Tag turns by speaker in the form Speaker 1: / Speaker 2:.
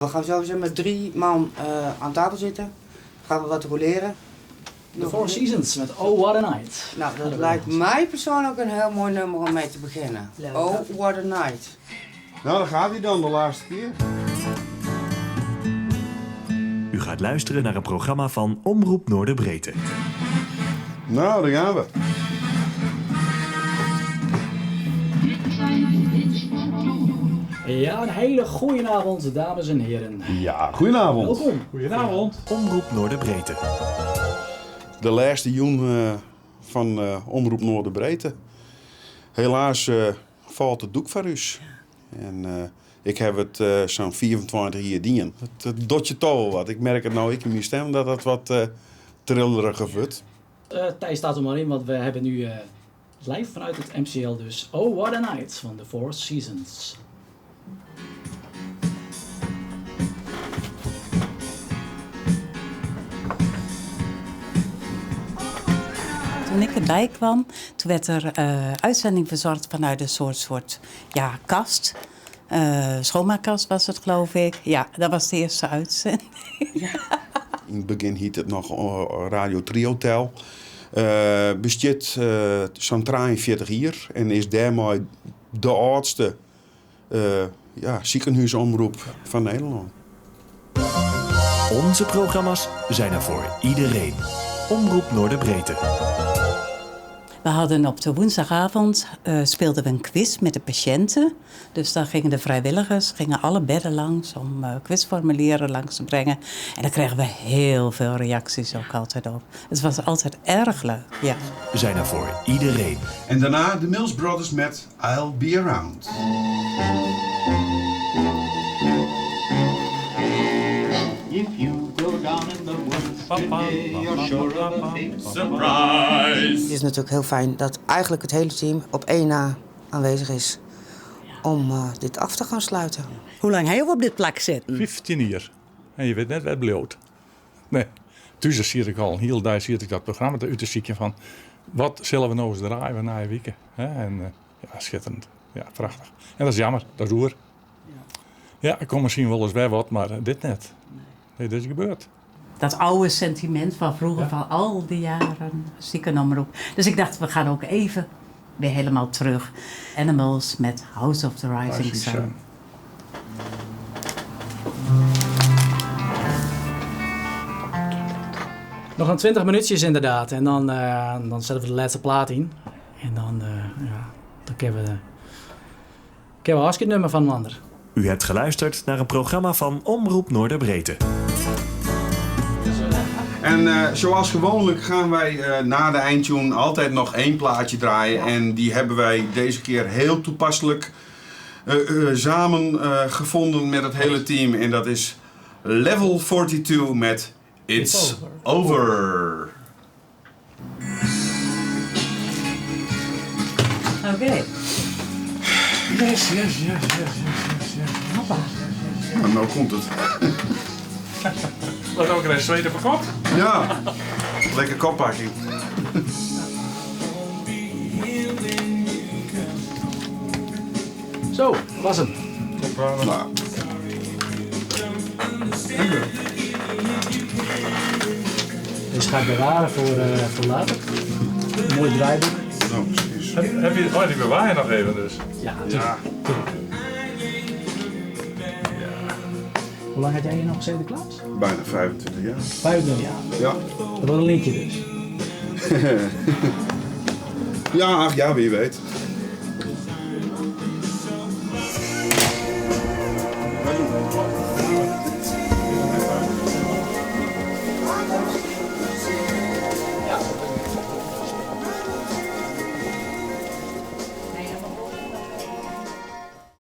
Speaker 1: We gaan sowieso met drie man aan tafel zitten. Gaan we wat roleren.
Speaker 2: The Four Seasons met Oh What a Night.
Speaker 1: Nou, dat lijkt mij persoonlijk een heel mooi nummer om mee te beginnen.
Speaker 3: Leuk.
Speaker 1: Oh, what a night.
Speaker 4: Nou, daar gaat hij dan, de laatste keer.
Speaker 5: U gaat luisteren naar een programma van Omroep Noorderbreedte.
Speaker 4: Nou, daar gaan we.
Speaker 2: Ja, een hele goede avond, dames en heren.
Speaker 4: Ja, goedenavond.
Speaker 2: Welkom.
Speaker 6: Goedenavond.
Speaker 5: Omroep Noorderbreedte.
Speaker 4: De laatste jong van Omroep Noorderbreedte. Helaas valt het doek voor u. En ik heb het zo'n 24 jaar dien. Het doet je toch wel wat. Ik merk het nou ik in mijn stem dat dat wat trilleriger wordt.
Speaker 2: Thijs staat er maar in, want we hebben nu live vanuit het MCL dus Oh What a Night van The Four Seasons.
Speaker 3: Toen ik erbij kwam, toen werd er uitzending verzorgd vanuit een soort ja, kast. Schoonmaakkast was het, geloof ik. Ja, dat was de eerste uitzending.
Speaker 4: Ja. In het begin hiet het nog Radio Triotel. Bestaat zo'n 43 jaar en is daarmee de oudste ziekenhuisomroep van Nederland.
Speaker 5: Onze programma's zijn er voor iedereen. Omroep Noorderbreedte.
Speaker 3: We hadden op de woensdagavond speelden we een quiz met de patiënten. Dus dan gingen de vrijwilligers alle bedden langs om quizformulieren langs te brengen. En daar kregen we heel veel reacties ook altijd op. Het was altijd erg leuk, ja.
Speaker 5: Zijn er voor iedereen.
Speaker 4: En daarna de Mills Brothers met I'll Be Around.
Speaker 7: If you go down in the woods today, you're sure of a big
Speaker 6: surprise.
Speaker 1: Het is natuurlijk heel fijn dat eigenlijk het hele team op één na aanwezig is om dit af te gaan sluiten.
Speaker 3: Hoe lang heb je op dit plak zitten?
Speaker 6: 15 jaar. En je weet net wat bloot. Nee. Thuis zie ik al een heel dag zie ik dat programma uit te zieken van wat zullen we nou eens draaien na een week. Hè? En ja, schitterend. Ja, prachtig. En dat is jammer, dat is oer. Ja, ik kom misschien wel eens bij wat, maar dit net. Nee, dit is gebeurd.
Speaker 3: Dat oude sentiment van vroeger, van al die jaren ziekenomroep. Dus ik dacht, we gaan ook even weer helemaal terug. Animals met House of the Rising
Speaker 6: Rising
Speaker 3: Sun.
Speaker 6: Sun.
Speaker 2: Nog een 20 minuutjes inderdaad. En dan zetten we de laatste plaat in. En dan kunnen we een afscheidsnummer van een ander.
Speaker 5: U hebt geluisterd naar een programma van Omroep Noorderbreedte.
Speaker 4: En zoals gewoonlijk gaan wij na de eindtune altijd nog één plaatje draaien. En die hebben wij deze keer heel toepasselijk samen gevonden met het hele team. En dat is Level 42 met It's
Speaker 2: It's
Speaker 4: Over.
Speaker 3: Oké.
Speaker 6: Yes, yes, yes, yes, yes, yes, yes.
Speaker 3: Hoppa.
Speaker 4: Nou, nou komt het.
Speaker 6: Wat ook een zweet op mijn kop?
Speaker 4: Ja, lekker koppakking.
Speaker 2: Zo, was hem.
Speaker 4: Nou.
Speaker 2: Deze ga ik bewaren voor later. Een mooi draaiboek.
Speaker 4: Nou, precies.
Speaker 6: Oh, die bewaar je nog even dus.
Speaker 2: Ja, tuurlijk.
Speaker 6: Ja.
Speaker 2: Hoe lang had jij hier nog gezeten, Klaas?
Speaker 4: Bijna 25 jaar.
Speaker 2: 25 jaar?
Speaker 4: Ja.
Speaker 2: Dat wordt een liedje dus.
Speaker 4: Ja, ach, ja, wie weet.